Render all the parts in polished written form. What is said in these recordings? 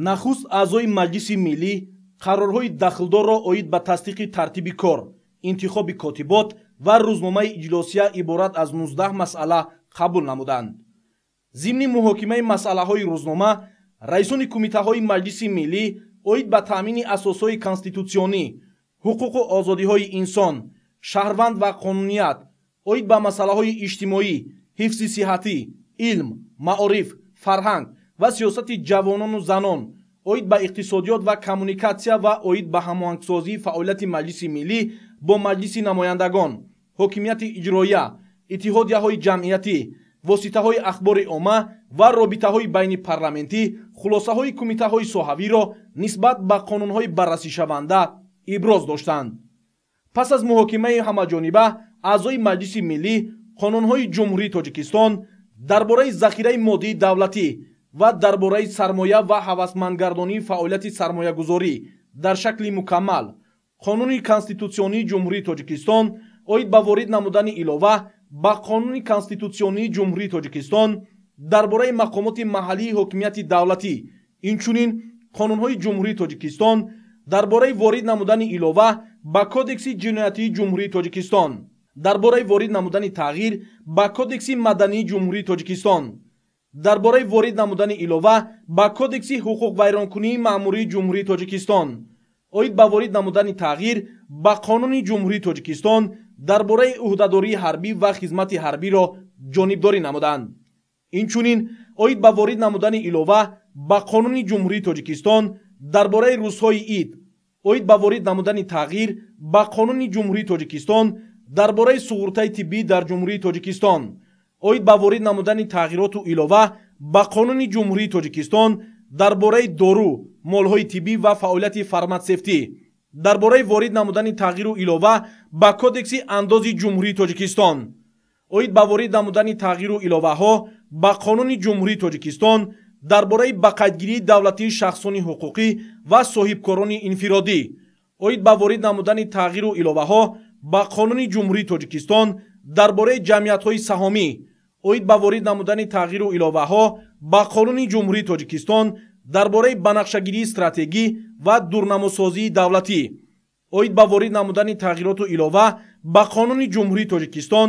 Нахуст аъзои Маҷлиси Миллӣ қарорҳои дахлдорро оид ба тасдиқи тартиби кор, интихоби котибот ва рӯзномаи иҷлосия иборат аз 19 масъала қабул намуданд. Зимни муҳокимаи масъалаҳои рӯзнома, раисони кумитаҳои Маҷлиси Миллӣ оид ба таъмини асосҳои конститутсионӣ, ҳуқуқу озодиҳои инсон, шаҳрванд ва қонуният, оид ба масъалаҳои иҷтимоӣ, ҳифзи сиҳатӣ, илм, маориф, фарҳанг ва сиёсати ҷавонону занон, оид ба иқтисодиёт ва коммуникатсия ва оид ба ҳамоҳангсозии фаъолияти Маҷлиси Миллӣ бо Маҷлиси намояндагон, ҳокимияти иҷроия, иттиҳодияҳои ҷамъиятӣ, воситаҳои ахбори омма ва робитаҳои байнипарламентӣ хулосаҳои кумитаҳои соҳавиро нисбат ба қонунҳои баррасишаванда иброз доштанд. Пас аз муҳокимаи ҳамаҷониба аъзои Маҷлиси Миллӣ қонунҳои Ҷумҳурии Тоҷикистон дар бораи захираи моддии давлатӣ ва дар бораи сармоя ва ҳавасмандгардонии фаъолияти сармоягузорӣ дар шакли мукаммал, Қонуни конститутсионии Ҷумҳурии Тоҷикистон оид ба ворид намудани илова ба Қонуни конститутсионии Ҷумҳурии Тоҷикистон дар бораи мақомоти маҳаллии ҳокимияти давлатӣ, инчунин қонунҳои Ҷумҳурии Тоҷикистон дар бораи ворид намудани илова ба Кодекси ҷиноятии Ҷумҳурии Тоҷикистон, дар бораи ворид намудани тағйир ба Кодекси мадании Ҷумҳурии Тоҷикистон, дар бораи ворид намудани илова ба Кодекси ҳуқуқвайронкунии маъмурии Ҷумҳурии Тоҷикистон, оид ба ворид намудани тағйир ба Қонуни Ҷумҳурии Тоҷикистон дар бораи ӯҳдадории ҳарбӣ ва хизмати ҳарбиро ҷонибдорӣ намуданд. Инчунин оид ба ворид намудани илова ба Қонуни Ҷумҳурии Тоҷикистон дар бораи рӯзҳои ид, оид ба ворид намудани тағйир ба Қонуни Ҷумҳурии Тоҷикистон дар бораи суғуртаи тиббӣ дар Ҷумҳурии Тоҷикистон, оид ба ворид намудани тағйироту илова ба Қонуни Ҷумҳурии Тоҷикистон дар бораи дору, молҳои тиббӣ ва фаъолияти фарматсевтӣ, дар бораи ворид намудани тағйиру илова ба Кодекси андози Ҷумҳурии Тоҷикистон, оид ба ворид намудани тағйиру иловаҳо ба Қонуни Ҷумҳурии Тоҷикистон дар бораи ба қайдгирии давлатии шахсони ҳуқуқӣ ва соҳибкорони инфиродӣ, оид ба ворид намудани тағйиру иловаҳо ба Қонуни Ҷумҳурии Тоҷикистон дар бораи ҷамъиятҳои саҳомӣ, оид ба ворид намудани тағйиру иловаҳо ба Қонуни Ҷумҳурии Тоҷикистон дар бораи банақшагирии стратегӣ ва дурнамосозии давлатӣ, оид ба ворид намудани тағйироту илова ба Қонуни Ҷумҳурии Тоҷикистон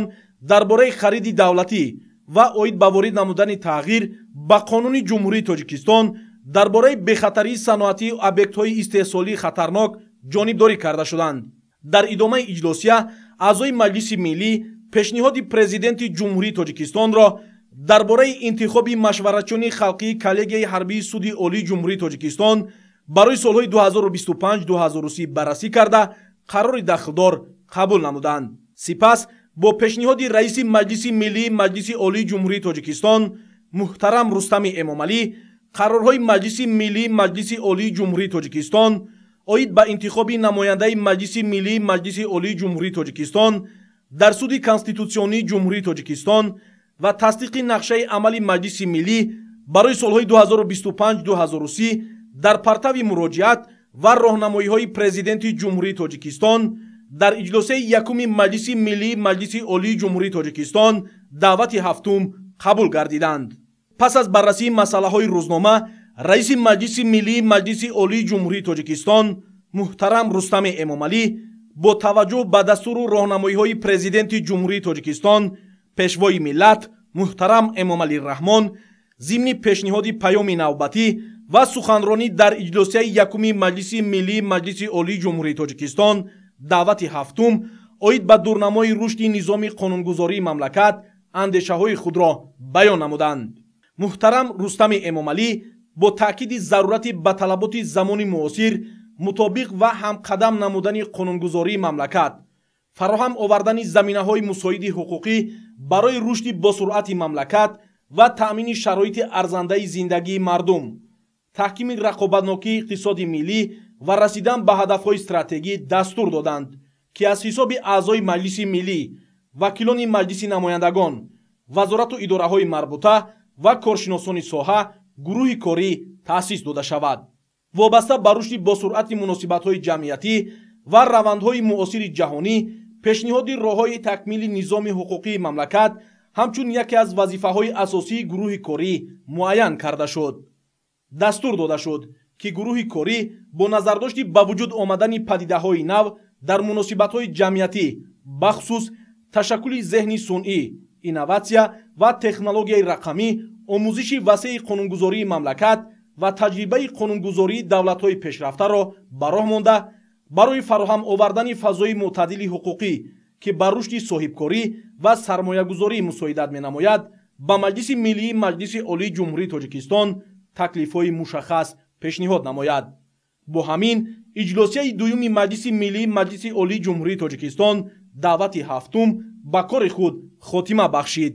дар бораи хариди давлатӣ ва оид ба ворид намудани тағйир ба Қонуни Ҷумҳурии Тоҷикистон дар бораи бехатарии саноатии объектҳои истеҳсолии хатарнок ҷонибдорӣ карда шуданд. Дар идомаи иҷлосия аъзои Маҷлиси Миллӣ пешниҳоди Президенти Ҷумҳурии Тоҷикистонро дар бораи интихоби машваратчиёни халқии коллегияи ҳарбии Суди Олии Ҷумҳурии Тоҷикистон барои солҳои 2025-2030 баррасӣ карда, қарори дахлдор қабул намуданд. Сипас бо пешниҳоди раиси Маҷлиси Миллии Маҷлиси Олии Ҷумҳурии Тоҷикистон муҳтарам Рустами Эмомалӣ қарорҳои Маҷлиси Миллии Маҷлиси Олии Ҷумҳурии Тоҷикистон оид ба интихоби намояндаи Маҷлиси Миллии Маҷлиси Олии Ҷумҳурии Тоҷикистон дар Суди Конститутсионии Ҷумҳурии Тоҷикистон ва тасдиқи нақшаи амали Маҷлиси Миллӣ барои солҳои 2025-2030 дар партави муроҷиат ва роҳнамоиҳои Президенти Ҷумҳурии Тоҷикистон дар иҷлосияи якуми Маҷлиси Миллии Маҷлиси Олии Ҷумҳурии Тоҷикистон даъвати ҳафтум қабул гардиданд. Пас аз баррасии масъалаҳои рӯзнома, раиси Маҷлиси Миллии Маҷлиси Олии Ҷумҳурии Тоҷикистон муҳтарам Рустами Эмомалӣ бо таваҷҷӯҳ ба дастуру роҳнамоиҳои Президенти Ҷумҳурии Тоҷикистон, Пешвои миллат муҳтарам Эмомалӣ Раҳмон зимни пешниҳоди паёми навбатӣ ва суханронӣ дар иҷлосияи якуми Маҷлиси Миллии Маҷлиси Олии Ҷумҳурии Тоҷикистон даъвати ҳафтум оид ба дурнамои рушди низоми қонунгузории мамлакат андешаҳои худро баён намуданд. Муҳтарам Рустами Эмомалӣ бо таъкиди зарурати ба талаботи замони муосир мутобиқ ва ҳамқадам намудани қонунгузории мамлакат, фароҳам овардани заминаҳои мусоиди ҳуқуқӣ барои рушди босуръати мамлакат ва таъмини шароити арзандаи зиндагии мардум, таҳкими рақобатнокии иқтисоди миллӣ ва расидан ба ҳадафҳои стратегӣ дастур доданд, ки аз ҳисоби аъзои Маҷлиси Миллӣ, вакилони Маҷлиси намояндагон, вазорату идораҳои марбута ва коршиносони соҳа гурӯҳи корӣ таъсис дода шавад. Вобаста ба рушди босуръати муносибатҳои ҷамъиятӣ ва равандҳои муосири ҷаҳонӣ, пешниҳоди роҳҳои такмили низоми ҳуқуқии мамлакат ҳамчун яке аз вазифаҳои асосии гурӯҳи корӣ муайян карда шуд. Дастур дода шуд, ки гурӯҳи корӣ бо назардошти ба вуҷуд омадани падидаҳои нав дар муносибатҳои ҷамъиятӣ, бахусус ташаккули зеҳни сунъӣ, инноватсия ва технологияи рақамӣ, омӯзиши васеи қонунгузории мамлакат ва таҷрибаи қонунгузории давлатҳои пешрафтаро ба роҳ монда, барои фароҳам овардани фазои мӯътадили ҳуқуқӣ, ки ба рушди соҳибкорӣ ва сармоягузорӣ мусоидат менамояд, ба Маҷлиси Миллии Маҷлиси Олии Ҷумҳурии Тоҷикистон таклифҳои мушаххас пешниҳод намояд. Бо ҳамин иҷлосияи дуюми Маҷлиси Миллии Маҷлиси Олии Ҷумҳурии Тоҷикистон даъвати ҳафтум ба кори худ хотима бахшид.